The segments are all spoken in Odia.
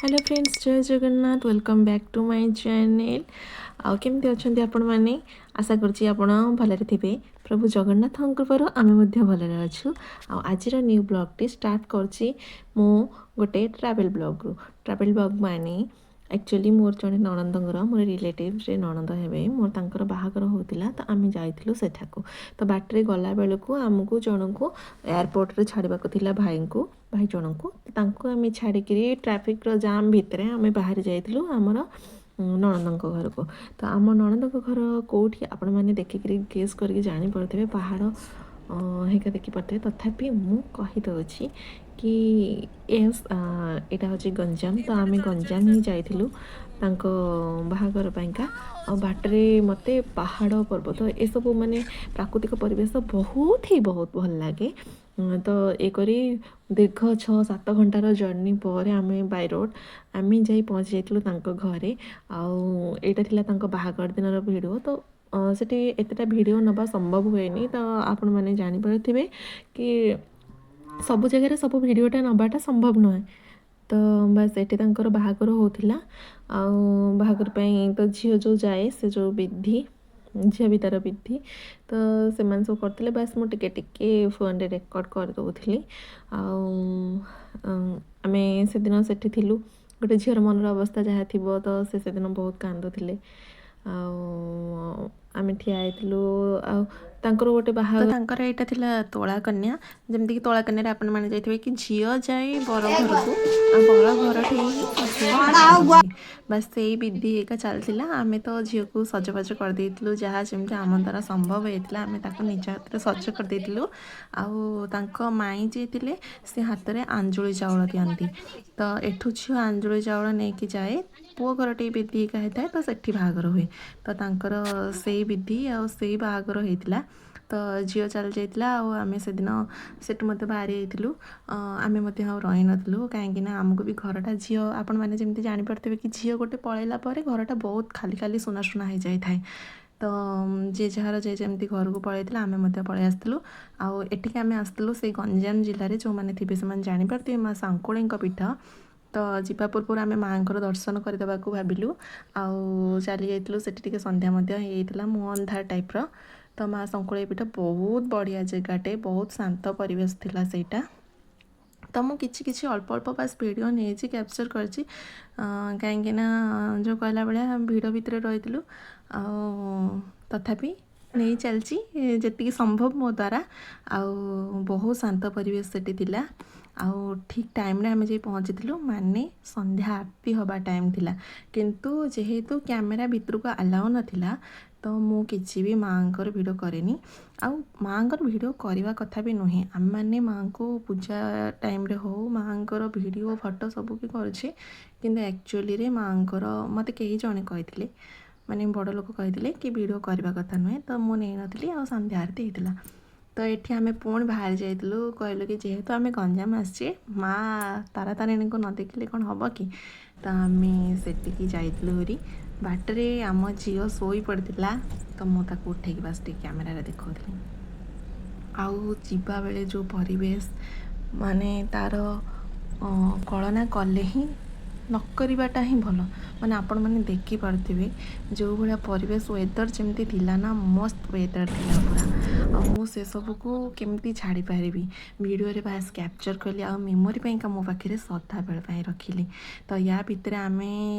ହ୍ୟାଲୋ ଫ୍ରେଣ୍ଡସ୍, ଜୟ Jagannath. Welcome back to my channel. ଆଉ କେମିତି ଅଛନ୍ତି ଆପଣମାନେ? ଆଶା କରୁଛି ଆପଣ ଭଲରେ ଥିବେ। ପ୍ରଭୁ ଜଗନ୍ନାଥଙ୍କ କୃପାରୁ ଆମେ ମଧ୍ୟ ଭଲରେ ଅଛୁ। ଆଉ ଆଜିର ନ୍ୟୁ ବ୍ଲଗ୍ଟି ଷ୍ଟାର୍ଟ କରୁଛି ମୁଁ ଗୋଟେ ଟ୍ରାଭେଲ୍ ବ୍ଲଗ୍ରୁ। ଟ୍ରାଭେଲ୍ ବ୍ଲଗ୍ ମାନେ ଆକ୍ଚୁଆଲି ମୋର ଜଣେ ନଣନ୍ଦଙ୍କର, ମୋର ରିଲେଟିଭ୍ରେ ନଣନ୍ଦ ହେବେ ମୋର, ତାଙ୍କର ବାହାଘର ହେଉଥିଲା, ତ ଆମେ ଯାଇଥିଲୁ ସେଠାକୁ। ତ ବାଟରେ ଗଲାବେଳକୁ ଆମକୁ ଜଣଙ୍କୁ ଏୟାରପୋର୍ଟରେ ଛାଡ଼ିବାକୁ ଥିଲା, ଭାଇଙ୍କୁ, ଭାଇ ଜଣଙ୍କୁ। ତାଙ୍କୁ ଆମେ ଛାଡ଼ିକିରି ଟ୍ରାଫିକ୍ର ଜାମ୍ ଭିତରେ ଆମେ ବାହାରି ଯାଇଥିଲୁ ଆମର ନଣନ୍ଦଙ୍କ ଘରକୁ। ତ ଆମ ନଣନ୍ଦଙ୍କ ଘର କେଉଁଠି, ଆପଣମାନେ ଦେଖିକିରି ଗେସ୍ କରିକି ଜାଣିପାରୁଥିବେ, ପାହାଡ଼ ହେଇକା ଦେଖିପାରୁଥିବେ। ତଥାପି ମୁଁ କହିଦେଉଛି କି ୟେସ୍, ଏଇଟା ହେଉଛି ଗଞ୍ଜାମ। ତ ଆମେ ଗଞ୍ଜାମ ହିଁ ଯାଇଥିଲୁ ତାଙ୍କ ବାହାଘର ପାଇଁକା। ଆଉ ବାଟରେ ମୋତେ ପାହାଡ଼, ପର୍ବତ ଏସବୁ ମାନେ ପ୍ରାକୃତିକ ପରିବେଶ ବହୁତ ହି ବହୁତ ଭଲ ଲାଗେ। ତ ଏ କରି ଦୀର୍ଘ 6-7 ଘଣ୍ଟାର ଜର୍ଣ୍ଣି ପରେ ଆମେ ବାଇ ରୋଡ଼ ଆମେ ଯାଇ ପହଞ୍ଚି ଯାଇଥିଲୁ ତାଙ୍କ ଘରେ। ଆଉ ଏଇଟା ଥିଲା ତାଙ୍କ ବାହାଘର ଦିନର ଭିଡ଼ିଓ। ତ ସେଠି ଏତେଟା ଭିଡ଼ିଓ ନେବା ସମ୍ଭବ ହୁଏନି। ତ ଆପଣମାନେ ଜାଣିପାରୁଥିବେ କି ସବୁ ଜାଗାରେ ସବୁ ଭିଡ଼ିଓଟା ନେବାଟା ସମ୍ଭବ ନୁହେଁ। ତ ବାସ୍, ଏଠି ତାଙ୍କର ବାହାଘର ହେଉଥିଲା। ଆଉ ବାହାଘର ପାଇଁ ତ ଝିଅ ଯେଉଁ ଯାଏ, ସେ ଯେଉଁ ବିଧି, ଝିଅ ବିଦାର ବିଧି, ତ ସେମାନେ ସବୁ କରୁଥିଲେ। ବାସ୍, ମୁଁ ଟିକେ ଟିକେ ଫୋନ୍ରେ ରେକର୍ଡ଼ କରିଦେଉଥିଲି। ଆଉ ଆମେ ସେଦିନ ସେଠି ଥିଲୁ। ଗୋଟେ ଝିଅର ମନର ଅବସ୍ଥା ଯାହା ଥିବ, ତ ସେ ସେଦିନ ବହୁତ କାନ୍ଦୁଥିଲେ। ଆଉ ଆମେ ଠିଆ ହେଇଥିଲୁ। ଆଉ ତାଙ୍କର ଗୋଟେ ବାହାଘର, ତାଙ୍କର ଏଇଟା ଥିଲା ତୋଳା କନ୍ୟା। ଯେମିତିକି ତୋଳା କନ୍ୟାରେ ଆପଣମାନେ ଯାଇଥିବେ କି ଝିଅ ଯାଏ ବର ଘରକୁ ଆଉ ବର ଘରଠି ହିଁ ଝିଅର ବାହାଘର ହୁଏ। ବାସ୍, ସେଇ ବିଧି ଏକା ଚାଲିଥିଲା। ଆମେ ତ ଝିଅକୁ ସଜବାଜ କରିଦେଇଥିଲୁ। ଯାହା ଯେମିତି ଆମ ଦ୍ୱାରା ସମ୍ଭବ ହେଇଥିଲା, ଆମେ ତାକୁ ନିଜ ହାତରେ ସଜ କରିଦେଇଥିଲୁ। ଆଉ ତାଙ୍କ ମାଇଁ ଯିଏ ଥିଲେ, ସେ ହାତରେ ଆଞ୍ଜୁଳି ଚାଉଳ ଦିଅନ୍ତି। ତ ଏଠୁ ଝିଅ ଆଞ୍ଜୁଳି ଚାଉଳ ନେଇକି ଯାଏ। ପୁଅ ଘରଟି ବିଧି ଏକା ହେଇଥାଏ, ତ ସେଠି ବାହାଘର ହୁଏ। ତ ତାଙ୍କର ସେଇ ବିଧି ଆଉ ସେଇ ବାହାଘର ହେଇଥିଲା। ତ ଝିଅ ଚାଲି ଯାଇଥିଲା ଆଉ ଆମେ ସେଦିନ ସେଠୁ ମଧ୍ୟ ବାହାରି ଯାଇଥିଲୁ। ଆମେ ମଧ୍ୟ ଆଉ ରହିନଥିଲୁ, କାହିଁକିନା ଆମକୁ ବି ଘରଟା ଝିଅ, ଆପଣମାନେ ଯେମିତି ଜାଣିପାରୁଥିବେ କି ଝିଅ ଗୋଟେ ପଳେଇଲା ପରେ ଘରଟା ବହୁତ ଖାଲି ଖାଲି, ସୁନା ସୁନା ହେଇଯାଇଥାଏ। ତ ଯିଏ ଯାହାର ଯିଏ ଯେମିତି ଘରକୁ ପଳେଇଥିଲା, ଆମେ ମଧ୍ୟ ପଳେଇ ଆସିଥିଲୁ। ଆଉ ଏଠିକି ଆମେ ଆସିଥିଲୁ ସେଇ ଗଞ୍ଜାମ ଜିଲ୍ଲାରେ। ଯେଉଁମାନେ ଥିବେ ସେମାନେ ଜାଣିପାରୁଥିବେ, ମା ଶାଙ୍କୁଳିଙ୍କ ପୀଠ। ତ ଯିବା ପୂର୍ବରୁ ଆମେ ମାଆଙ୍କର ଦର୍ଶନ କରିଦେବାକୁ ଭାବିଲୁ ଆଉ ଚାଲି ଯାଇଥିଲୁ ସେଠି। ଟିକେ ସନ୍ଧ୍ୟା ମଧ୍ୟ ହେଇଯାଇଥିଲା, ମୁଁ ଅନ୍ଧାର ଟାଇପ୍ର। ତ ମା ଶଙ୍କୁଳେଇ ପୀଠ ବହୁତ ବଢ଼ିଆ ଜାଗାଟେ, ବହୁତ ଶାନ୍ତ ପରିବେଶ ଥିଲା ସେଇଟା। ତ ମୁଁ କିଛି କିଛି ଅଳ୍ପ ଅଳ୍ପ ବାସ୍ ଭିଡ଼ିଓ ନେଇଛି, କ୍ୟାପଚର୍ କରିଛି, କାହିଁକିନା ଯେଉଁ କହିଲା ଭଳିଆ ଭିଡ଼ ଭିତରେ ରହିଥିଲୁ। ଆଉ ତଥାପି ନେଇ ଚାଲିଛି ଯେତିକି ସମ୍ଭବ ମୋ ଦ୍ୱାରା। ଆଉ ବହୁତ ଶାନ୍ତ ପରିବେଶ ସେଠି ଥିଲା। ଆଉ ଠିକ୍ ଟାଇମ୍ରେ ଆମେ ଯାଇ ପହଞ୍ଚିଥିଲୁ, ମାନେ ସନ୍ଧ୍ୟା ଆରତି ହେବା ଟାଇମ୍ ଥିଲା। କିନ୍ତୁ ଯେହେତୁ କ୍ୟାମେରା ଭିତରକୁ ଆଲାଉ ନଥିଲା, ତ ମୁଁ କିଛି ବି ମାଆଙ୍କର ଭିଡ଼ିଓ କରିନି। ଆଉ ମାଆଙ୍କର ଭିଡ଼ିଓ କରିବା କଥା ବି ନୁହେଁ। ଆମେମାନେ ମାଆଙ୍କୁ ପୂଜା ଟାଇମ୍ରେ ହଉ, ମାଆଙ୍କର ଭିଡ଼ିଓ ଫଟୋ ସବୁ ବି କରୁଛେ, କିନ୍ତୁ ଆକ୍ଚୁଆଲିରେ ମାଆଙ୍କର ମୋତେ କେହି ଜଣେ କହିଥିଲେ, ମାନେ ବଡ଼ ଲୋକ କହିଥିଲେ କି ଭିଡ଼ିଓ କରିବା କଥା ନୁହେଁ। ତ ମୁଁ ନେଇନଥିଲି। ଆଉ ସନ୍ଧ୍ୟା ଆରତି ହେଇଥିଲା, ତ ଏଠି ଆମେ ପୁଣି ବାହାରି ଯାଇଥିଲୁ। କହିଲୁ କି ଯେହେତୁ ଆମେ ଗଞ୍ଜାମ ଆସିଛେ, ମା ତାରାତାରିଣୀଙ୍କୁ ନ ଦେଖିଲେ କ'ଣ ହେବ କି? ତ ଆମେ ସେଠିକି ଯାଇଥିଲୁ ହେରି। ବାଟରେ ଆମ ଝିଅ ଶୋଇ ପଡ଼ିଥିଲା, ତ ମୁଁ ତାକୁ ଉଠେଇକି ବାସ୍ ଟିକେ କ୍ୟାମେରାରେ ଦେଖାଉଥିଲି। ଆଉ ଯିବାବେଳେ ଯେଉଁ ପରିବେଶ, ମାନେ ତା'ର କଳନା କଲେ ହିଁ ନ କରିବାଟା ହିଁ ଭଲ। ମାନେ ଆପଣମାନେ ଦେଖିପାରୁଥିବେ ଯେଉଁ ଭଳିଆ ପରିବେଶ, ୱେଦର୍ ଯେମିତି ଥିଲା ନା, ମସ୍ତ ୱେଦର୍ ଥିଲା ପୁରା। ଆଉ ମୁଁ ସେସବୁକୁ କେମିତି ଛାଡ଼ିପାରିବି? ଭିଡ଼ିଓରେ ବାସ୍ କ୍ୟାପଚର୍ କଲି ଆଉ ମେମୋରି ପାଇଁକା ମୋ ପାଖରେ ସଦାବେଳ ପାଇଁ ରଖିଲି। ତ ୟା ଭିତରେ ଆମେ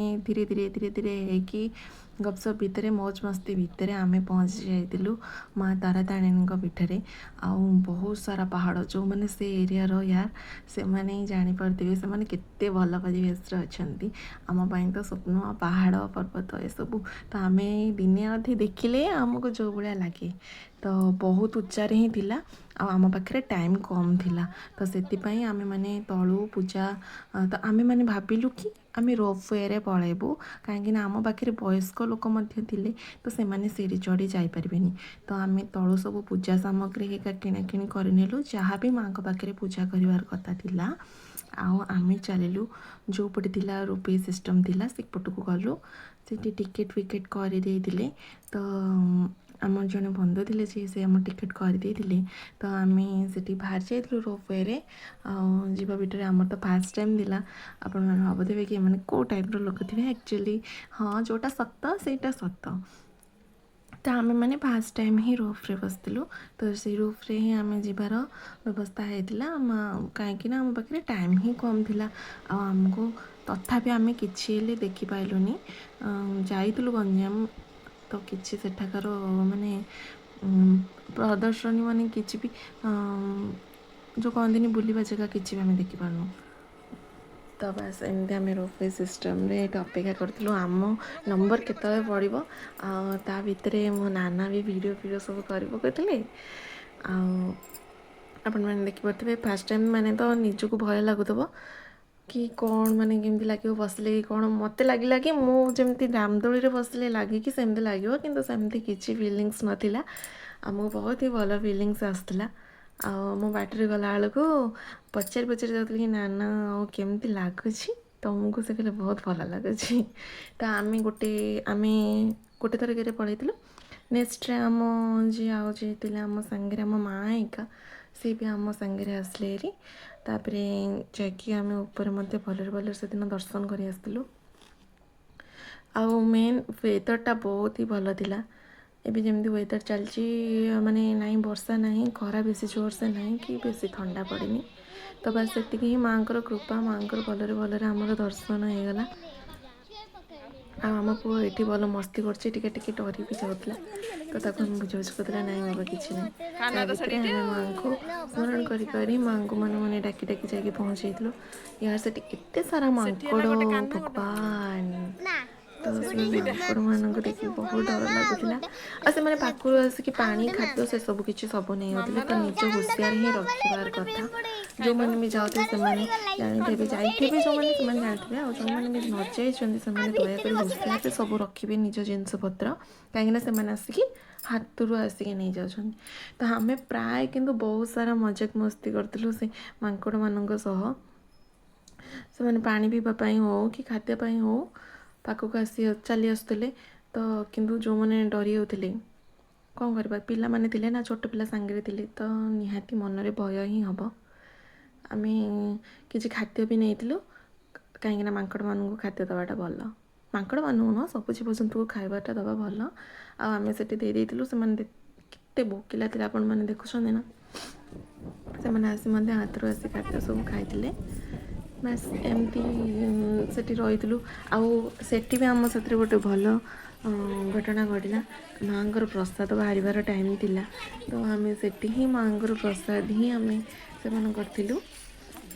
ଧୀରେ ଧୀରେ ଧୀରେ ଧୀରେ ହେଇକି, ଗପସପ ଭିତରେ, ମୌଜ ମସ୍ତି ଭିତରେ ଆମେ ପହଞ୍ଚି ଯାଇଥିଲୁ ମା ତାରାତାରିଣୀଙ୍କ ପୀଠରେ। ଆଉ ବହୁତ ସାରା ପାହାଡ଼। ଯେଉଁମାନେ ସେ ଏରିଆର ୟାର, ସେମାନେ ହିଁ ଜାଣିପାରୁଥିବେ ସେମାନେ କେତେ ଭଲ ପରିବେଶରେ ଅଛନ୍ତି। ଆମ ପାଇଁ ତ ସ୍ୱପ୍ନ ପାହାଡ଼ ପର୍ବତ ଏସବୁ। ତ ଆମେ ଦିନେ ଅଧେ ଦେଖିଲେ ଆମକୁ ଯେଉଁ ଭଳିଆ ଲାଗେ। ତ ବହୁତ ଉଚ୍ଚାରେ ହିଁ ଥିଲା ଆଉ ଆମ ପାଖରେ ଟାଇମ୍ କମ୍ ଥିଲା। ତ ସେଥିପାଇଁ ଆମେମାନେ ତଳୁ ପୂଜା, ତ ଆମେମାନେ ଭାବିଲୁ କି ଆମେ ରୋପ୍ ୱେରେ ପଳେଇବୁ, କାହିଁକିନା ଆମ ପାଖରେ ବୟସ୍କ ଲୋକ ମଧ୍ୟ ଥିଲେ, ତ ସେମାନେ ସିଡ଼ି ଚଢ଼ି ଯାଇପାରିବେନି। ତ ଆମେ ତଳୁ ସବୁ ପୂଜା ସାମଗ୍ରୀ ହେରିକା କିଣାକିଣି କରିନେଲୁ, ଯାହା ବି ମାଆଙ୍କ ପାଖରେ ପୂଜା କରିବାର କଥା ଥିଲା। ଆଉ ଆମେ ଚାଲିଲୁ, ଯେଉଁପଟେ ଥିଲା ରୋପ୍ ସିଷ୍ଟମ୍ ଥିଲା, ସେପଟକୁ ଗଲୁ। ସେଠି ଟିକେଟ୍ ଫିକେଟ୍ କରିଦେଇଥିଲେ। ତ ଆମର ଜଣେ ବନ୍ଧୁ ଥିଲେ, ଯିଏ ସେ ଆମ ଟିକେଟ୍ କରିଦେଇଥିଲେ। ତ ଆମେ ସେଠି ବାହାରି ଯାଇଥିଲୁ ରୋପୱେରେ। ଆଉ ଯିବା ଭିତରେ ଆମର ତ ଫାର୍ଷ୍ଟ ଟାଇମ୍ ଥିଲା। ଆପଣମାନେ ଭାବୁଥିବେ କି ଏମାନେ କେଉଁ ଟାଇପ୍ର ଲୋକ ଥିବେ। ଆକ୍ଚୁଆଲି ହଁ, ଯେଉଁଟା ସତ ସେଇଟା ସତ। ତ ଆମେମାନେ ଫାର୍ଷ୍ଟ ଟାଇମ୍ ହିଁ ରୋପ୍ରେ ବସିଥିଲୁ। ତ ସେଇ ରୋପ୍ରେ ହିଁ ଆମେ ଯିବାର ବ୍ୟବସ୍ଥା ହେଇଥିଲା ଆମ, କାହିଁକିନା ଆମ ପାଖରେ ଟାଇମ୍ ହିଁ କମ୍ ଥିଲା। ଆଉ ଆମକୁ ତଥାପି ଆମେ କିଛି ହେଲେ ଦେଖିପାରିଲୁନି। ଯାଇଥିଲୁ ଗଞ୍ଜାମ, ତ କିଛି ସେଠାକାର ମାନେ ପ୍ରଦର୍ଶନୀ, ମାନେ କିଛି ବି ଯେଉଁ କହନ୍ତିନି ବୁଲିବା ଜାଗା, କିଛି ବି ଆମେ ଦେଖିପାରୁନୁ। ତ ବାସ୍ ଏମିତି ଆମେ ରୋପୱେ ସିଷ୍ଟମ୍ରେ ଏଇଠି ଅପେକ୍ଷା କରିଥିଲୁ ଆମ ନମ୍ବର କେତେବେଳେ ପଡ଼ିବ। ଆଉ ତା ଭିତରେ ମୋ ନାନା ବି ଭିଡ଼ିଓ ଫିଡ଼ିଓ ସବୁ କରି ପକାଉଥିଲେ। ଆଉ ଆପଣମାନେ ଦେଖିପାରୁଥିବେ, ଫାର୍ଷ୍ଟ ଟାଇମ୍ ମାନେ ତ ନିଜକୁ ଭୟ ଲାଗୁଥିବ କି କ'ଣ, ମାନେ କେମିତି ଲାଗିବ ବସିଲେ କି କ'ଣ। ମୋତେ ଲାଗିଲା କି ମୁଁ ଯେମିତି ରାମଦୋଳିରେ ବସିଲେ ଲାଗିକି ସେମିତି ଲାଗିବ, କିନ୍ତୁ ସେମିତି କିଛି ଫିଲିଙ୍ଗସ୍ ନଥିଲା। ଆମକୁ ବହୁତ ହି ଭଲ ଫିଲିଙ୍ଗସ୍ ଆସୁଥିଲା। ଆଉ ମୁଁ ବାଟରେ ଗଲାବେଳକୁ ପଚାରି ପଚାରି ଯାଉଥିଲି କି ନା ନା ଆଉ କେମିତି ଲାଗୁଛି ତମକୁ? ସେ କହିଲେ ବହୁତ ଭଲ ଲାଗୁଛି। ତ ଆମେ ଗୋଟେ ଥରକରେ ପଳେଇଥିଲୁ। ନେକ୍ସଟରେ ଆମ ଯିଏ ଆଉ ଯିଏ ଥିଲେ ଆମ ସାଙ୍ଗରେ, ଆମ ମା ଏକା, ସିଏ ବି ଆମ ସାଙ୍ଗରେ ଆସିଲେ ହେରି। ତାପରେ ଯାଇକି ଆମେ ଉପରେ ମଧ୍ୟ ଭଲରେ ଭଲରେ ସେଦିନ ଦର୍ଶନ କରି ଆସିଥିଲୁ। ଆଉ ମେନ୍ ୱେଦର୍ଟା ବହୁତ ହି ଭଲ ଥିଲା। ଏବେ ଯେମିତି ୱେଦର୍ ଚାଲିଛି, ମାନେ ନାହିଁ ବର୍ଷା ନାହିଁ ଖରା ବେଶୀ ଜୋରସେ ନାହିଁ କି ବେଶୀ ଥଣ୍ଡା ପଡ଼ିନି। ତ ବାସ୍ ସେତିକି ହିଁ ମାଆଙ୍କର କୃପା। ମାଆଙ୍କର ଭଲରେ ଭଲରେ ଆମର ଦର୍ଶନ ହେଇଗଲା। ଆଉ ଆମ ପୁଅ ଏଇଠି ଭଲ ମସ୍ତି କରୁଛି। ଟିକେ ଟିକେ ଡରି ବି ଯାଉଥିଲା, ତ ତାକୁ ଆମେ ବୁଝାବୁଝି କରୁଥିଲା, ନାଇଁ ବାବା, କିଛି ନାହିଁ। ତା ଭିତରେ ଆମେ ମାଆଙ୍କୁ ସ୍ମରଣ କରି କରି, ମାଆଙ୍କୁ ମନେ ମନେ ଡାକି ଡାକି ଯାଇକି ପହଞ୍ଚେଇଥିଲୁ। ୟାର ସେଠି ଏତେ ସାରା ମାଙ୍କଡ଼, ଭଗବାନ! ତ ସେ ମାଙ୍କଡ଼ମାନଙ୍କୁ ଦେଖି ବହୁତ ଡର ଲାଗୁଥିଲା। ଆଉ ସେମାନେ ପାଖରୁ ଆସିକି ପାଣି, ଖାଦ୍ୟ ସେସବୁ କିଛି ସବୁ ନେଇଯାଉଥିଲେ। ତ ନିଜ ହୁସିଆର ହିଁ ରଖିବାର କଥା। ଯେଉଁମାନେ ବି ଯାଉଥିବେ ସେମାନେ ଜାଣିଥିବେ, ଯାଇଥିବେ ଯେଉଁମାନେ ସେମାନେ ଜାଣିଥିବେ। ଆଉ ଯେଉଁମାନେ ବି ନ ଯାଇଛନ୍ତି ସେମାନେ ଦୟାକରି ହୁସିଆରରେ ସବୁ ରଖିବେ ନିଜ ଜିନିଷପତ୍ର, କାହିଁକିନା ସେମାନେ ଆସିକି ହାତରୁ ଆସିକି ନେଇଯାଉଛନ୍ତି। ତ ଆମେ ପ୍ରାୟ କିନ୍ତୁ ବହୁତ ସାରା ମଜାକ ମସ୍ତି କରିଥିଲୁ ସେ ମାଙ୍କଡ଼ମାନଙ୍କ ସହ। ସେମାନେ ପାଣି ପିଇବା ପାଇଁ ହଉ କି ଖାଦ୍ୟ ପାଇଁ ହଉ ପାଖକୁ ଆସି ଚାଲି ଆସୁଥିଲେ। ତ କିନ୍ତୁ ଯେଉଁମାନେ ଡରି ଯାଉଥିଲେ, କ'ଣ କରିବା, ପିଲାମାନେ ଥିଲେ ନା, ଛୋଟ ପିଲା ସାଙ୍ଗରେ ଥିଲେ, ତ ନିହାତି ମନରେ ଭୟ ହିଁ ହେବ। ଆମେ କିଛି ଖାଦ୍ୟ ବି ନେଇଥିଲୁ, କାହିଁକିନା ମାଙ୍କଡ଼ମାନଙ୍କୁ ଖାଦ୍ୟ ଦେବାଟା ଭଲ। ମାଙ୍କଡ଼ମାନଙ୍କୁ ନୁହଁ, ସବୁ ଜୀବଜନ୍ତୁକୁ ଖାଇବାଟା ଦେବା ଭଲ। ଆଉ ଆମେ ସେଠି ଦେଇ ଦେଇଥିଲୁ। ସେମାନେ କେତେ ଭୋକିଲା ଥିଲେ ଆପଣମାନେ ଦେଖୁଛନ୍ତି ନା। ସେମାନେ ଆସି ମଧ୍ୟ ହାତରୁ ଆସି ଖାଦ୍ୟ ସବୁ ଖାଇଥିଲେ। ବାସ୍ ଏମିତି ସେଠି ରହିଥିଲୁ। ଆଉ ସେଠି ବି ଆମ ସାଥିରେ ଗୋଟେ ଭଲ ଘଟଣା ଘଟିଲା। ମାଆଙ୍କର ପ୍ରସାଦ ବାହାରିବାର ଟାଇମ୍ ଥିଲା, ତ ଆମେ ସେଠି ହିଁ ମାଆଙ୍କର ପ୍ରସାଦ ହିଁ ଆମେ ସେବନ କରିଥିଲୁ।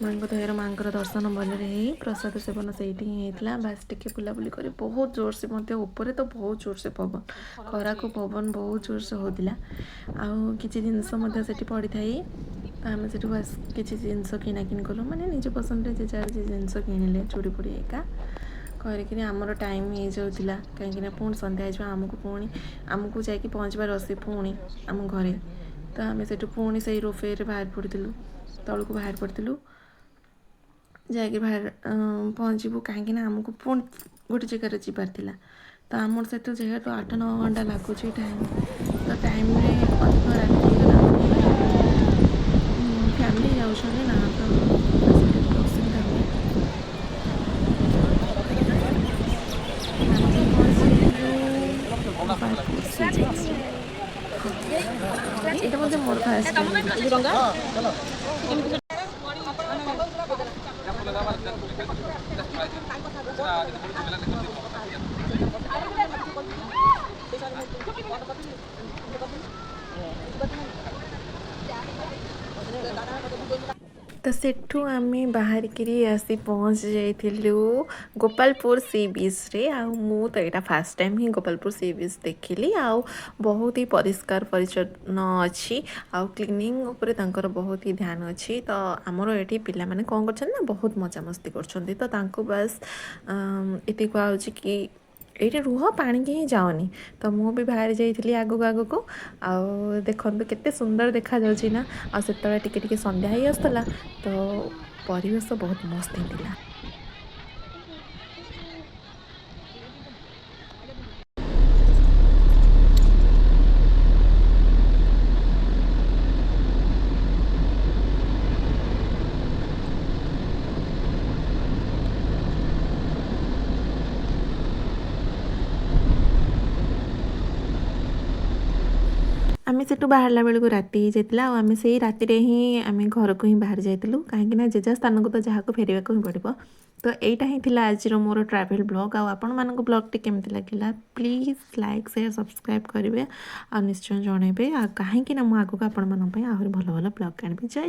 ମାଆଙ୍କ ଦୟାରୁ ମାଆଙ୍କର ଦର୍ଶନ ଭଲରେ ହେଇ ପ୍ରସାଦ ସେବନ ସେଇଠି ହିଁ ହେଇଥିଲା। ବାସ୍ ଟିକେ ବୁଲାବୁଲି କରି, ବହୁତ ଜୋରସେ ମଧ୍ୟ ଉପରେ ତ ବହୁତ ଜୋରସେ ପବନ, ଖରାକୁ ପବନ ବହୁତ ଜୋରସେ ହେଉଥିଲା। ଆଉ କିଛି ଜିନିଷ ମଧ୍ୟ ସେଠି ପଡ଼ିଥାଏ। ତ ଆମେ ସେଠୁ ବାସ୍ କିଛି ଜିନିଷ କିଣାକିଣି କଲୁ, ମାନେ ନିଜ ପସନ୍ଦରେ ଯେ ଯାହାର ଯେ ଜିନିଷ କିଣିଲେ, ଚୁଡ଼ି ଫୁଡ଼ି ଏକା କରିକିରି। ଆମର ଟାଇମ୍ ହେଇଯାଉଥିଲା, କାହିଁକିନା ପୁଣି ସନ୍ଧ୍ୟା ହେଇଯିବ। ଆମକୁ ପୁଣି ଆମକୁ ଯାଇକି ପହଞ୍ଚିବାର ଅଛି ପୁଣି ଆମ ଘରେ। ତ ଆମେ ସେଠୁ ପୁଣି ସେଇ ରୋପୱେରେ ବାହାରି ପଡ଼ିଥିଲୁ, ତଳକୁ ବାହାରି ପଡ଼ିଥିଲୁ। ଯାଇକି ବାହାର ପହଞ୍ଚିବୁ, କାହିଁକିନା ଆମକୁ ପୁଣି ଗୋଟେ ଜାଗାରେ ଯିବାର ଥିଲା। ତ ଆମର ସେଠୁ ଯେହେତୁ 8-9 ଘଣ୍ଟା ଲାଗୁଛି ଟାଇମ୍, ତ ଟାଇମ୍ରେ ଅଧିକ ରାତି ହେଇଗଲା, ମାନେ ଫ୍ୟାମିଲି ଯାଉଛନ୍ତି ନା, ତ ସେଠି ଟିକେ ଅସୁବିଧା ହୁଏ। ଆମେ ପହଞ୍ଚିଯାଇଥିଲୁ ଗୋପାଳପୁର ସି ବିଚ୍ରେ। ହଁ, ଏଇଟା ମଧ୍ୟ ମୋର ଫାଷ୍ଟ ଟାଇମ୍। ତ ସେଠୁ ଆମେ ବାହାରିକିରି ଆସି ପହଞ୍ଚି ଯାଇଥିଲୁ ଗୋପାଳପୁର ସି ବିଚ୍ରେ। ଆଉ ମୁଁ ତ ଏଇଟା ଫାର୍ଷ୍ଟ ଟାଇମ୍ ହିଁ ଗୋପାଳପୁର ସି ବିଚ୍ ଦେଖିଲି। ଆଉ ବହୁତ ହି ପରିଷ୍କାର ପରିଚ୍ଛନ୍ନ ଅଛି, ଆଉ କ୍ଲିନିଂ ଉପରେ ତାଙ୍କର ବହୁତ ହି ଧ୍ୟାନ ଅଛି। ତ ଆମର ଏଠି ପିଲାମାନେ କ'ଣ କରୁଛନ୍ତି ନା ବହୁତ ମଜାମସ୍ତି କରୁଛନ୍ତି। ତ ତାଙ୍କୁ ବାସ୍ ଏତିକି କୁହାହେଉଛି କି ଏଇଠି ରୁହ, ପାଣିକି ହିଁ ଯାଅନି। ତ ମୁଁ ବି ବାହାରି ଯାଇଥିଲି ଆଗକୁ ଆଗକୁ। ଆଉ ଦେଖନ୍ତୁ କେତେ ସୁନ୍ଦର ଦେଖାଯାଉଛି ନା? ଆଉ ସେତେବେଳେ ଟିକେ ଟିକେ ସନ୍ଧ୍ୟା ହେଇ ଆସୁଥିଲା, ତ ପରିବେଶ ବହୁତ ମସ୍ତ ହିଁ ଥିଲା। ଆମେ ସେଠୁ ବାହାରିଲା ବେଳକୁ ରାତି ହେଇଯାଇଥିଲା ଆଉ ଆମେ ସେଇ ରାତିରେ ହିଁ ଆମେ ଘରକୁ ହିଁ ବାହାରି ଯାଇଥିଲୁ, କାହିଁକିନା ଯେଝା ସ୍ଥାନକୁ ତ ଯାହାକୁ ଫେରିବାକୁ ହିଁ ପଡ଼ିବ। ତ ଏଇଟା ହିଁ ଥିଲା ଆଜିର ମୋର ଟ୍ରାଭେଲ୍ ବ୍ଲଗ୍। ଆଉ ଆପଣମାନଙ୍କୁ ବ୍ଲଗ୍ଟି କେମିତି ଲାଗିଲା, ପ୍ଲିଜ୍ ଲାଇକ୍, ସେୟାର, ସବସ୍କ୍ରାଇବ୍ କରିବେ ଆଉ ନିଶ୍ଚୟ ଜଣାଇବେ। ଆଉ କାହିଁକି ନା ମୁଁ ଆଗକୁ ଆପଣମାନଙ୍କ ପାଇଁ ଆହୁରି ଭଲ ଭଲ ବ୍ଲଗ୍ ଆଣିବି। ଜୟ